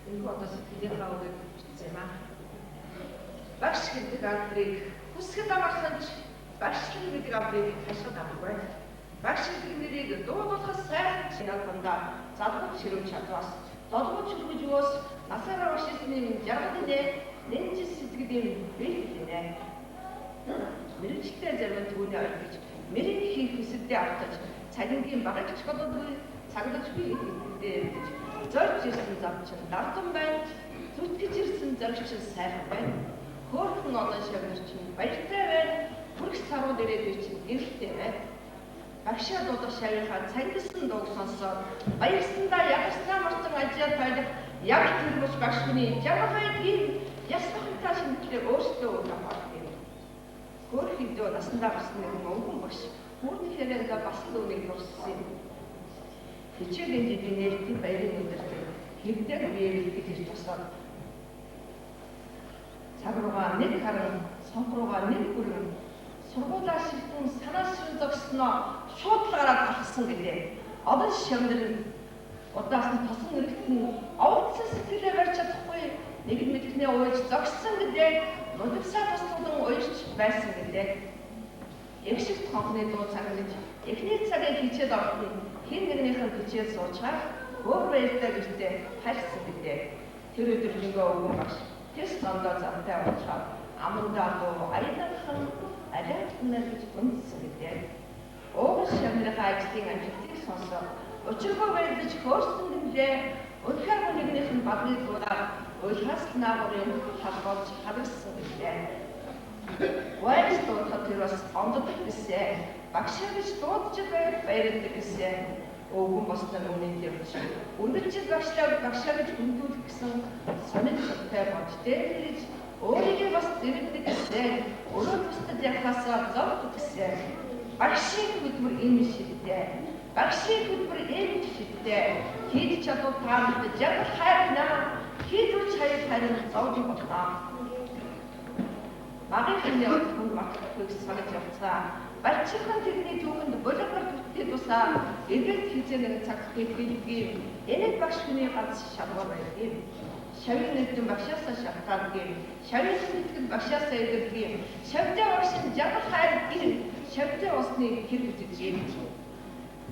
Энэхүү одоо сэтгэлийнхаа үгийг бичсэн юм аа. Багш гэдэг алдрыг хүсгэд амархан ч багшлан гэдэг алдрыг хашгад амаргүй. Багш гэдэг нэрийг дуудуулахад сайхан ч албандаа залгууч ширүүж чадвас долгууч хөргөж өгөөс насаараа багш ирсний минь жаргал инээ нэнжис сэтгэлийн бэлтгэл инээ. Мэргэжилтэй зарим нь түүний орхиж мэрэг хийх хүсэлдээ автаж цалингийн багагч болдоггүй цаглажгүй гэдэгтээ эргэж зорж ирсэн зам чинь дардан байна. Зүтгэж ирсэн зориг чинь сайхан байна. Хөөрхөн олон шавнар чинь баяртай байна. Хүрх сарууд ирээдүй чинь гэрэлтэй байна. Багшаа дуудах шавийнхаа цангилсан дууг сонсоод баярсандаа ядарснаа мартан ажиа тойлох яг тэр мөч багш хүний жаргал байдгийг яс бахантай шинэтлээ өөртөө өгөх юм. Хөөрхөндөө насандаа гарсан нэгэн өвгөн багш хүүрнэх яриандаа бас л үнийг дурссан юм. Хичээлийн жилийн нээлтийн баярын өдөртөө хэрдээр биеэрэлдэг гэж тусаад цаг руугаа нэг харан сонх руугаа нэг хүрэн сургуулаа шилтэн санаа шин зогсноо шууд л гараад алхсан гэлээ. Олон шавнар удаас нь тосон өргөтөн овцсон сэтгэлээ барьж чадахгүй нэг нь мэдхнээ уйлж зогссон гэлээ. Нудагсаа туслуулан уярч байсан гэлээ. Эгшигт хонхны дуу цагнаж эхний цагийн хичээл ороход хэн нэгнийх нь хичээл суучгаар өөр баяртай гэртээ харьсан гэлээ. Тэр өдөржингөө өвгөн багш тэс дондоо замтай уулзаад амандаа дуу аянхан алиатнаа гэж үнэлсэн гэлээ. Ууган шавнырынхаа ажлын амжилтыг сонсоод учиргүй баярлаж хөөрсөн гэмлээ. Үнэхээр нэгнийх нь бадны дуудаар уйлхаас наагурын хал болж хагарсан гэлээ. Вайс дуудахад тэр бас онддог гэсэ. Багшаа гэж дуудаж байвал баярлдаг гэсэ. Өвгөн босноо үнэн явж үргэлжил багшлаа багшаа гэж хүндүүлэх гэсэн сонин цогтой болж дээрж өөрийгөө бас зэрэгдэг гэсэ. Өрөө бусдад яхаасаа зовдөг гэсэ. Багшийн хөдөлмөр ийм шидтэй. Багшийн хөдөлмөр ийм шидтэй. Хийж чадвал та нарт жаргал хайрнаа. Хийдвч хаяг харин зовж болно. Багын хэмнээ хүнд мартахгүйг санаж явцгаа. Балчирхан тэрний түүхэнд булгаар бүтгий тусаа эргээд хизээ нэгэн цаг хэлдэг юм. Энэ багш хүний ганц шалгуур байдаг юм. Шавийн нэгдэн багшаасаа шалтгаалдаг юм. Шавийн сэтгэл багшаасаа илэрдэг юм. Шавтай багш нь жаргал хайрдаг юм. Шавтай усны хэр бүтэж юм.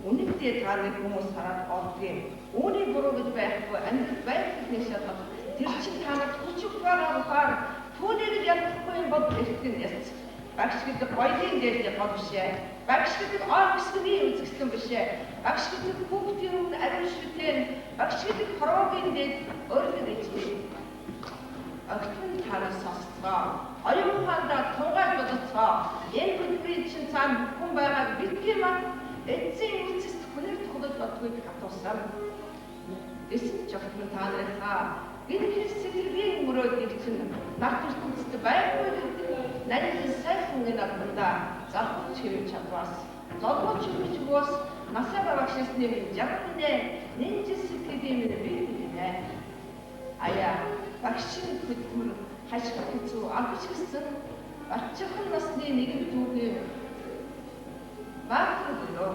Үнэндээ та нэг хүмүүс хараад олдог юм. Үүний буруу гэж байхгүй амьдрал байх нэг шалгал. Тэр чинь та нарт хүч өгөх байгаа бухаар түүнийг л ядахгүй юм бол эртэн яц. Багш гэдэг гоёлын дээдлийн гол биш ээ. Багш гэдэг ор хэсгний үзэсгэлэн биш ээ. Багш гэдэг хүүхдийн өмнө ариун шүтэн. Багш гэдэг хороогийн дээд өөрлөг ичдэг. Огтхон тараас сонсцгоо. Оюун ухаандаа тунгааж бодоцгоо. Энэ хөдөлмөрийн чинь цаана хүн байгааг битгий мат. Эцсийн эцэст хүнээр тоглож боддгүйг хатуусан. Тэсэн ч огтхон та нарынхаа гинхэн сэтгэлийн мөрөөдийг чинь нарт ертөнцид байхгүй гэдэг нарийн сайхан энэ албандаа залхууч хэрвээ чадваас золгооч хөрвж өгөөс насаараа багш ирсний минь жаргал нэнжил сэтгэлийн минь бэлтгэл. Аяа багшийн хөдөлмөр хашгир хэцүү албач гэсэн бачирхан насны нэгэн түүхийн баатар бөлөө.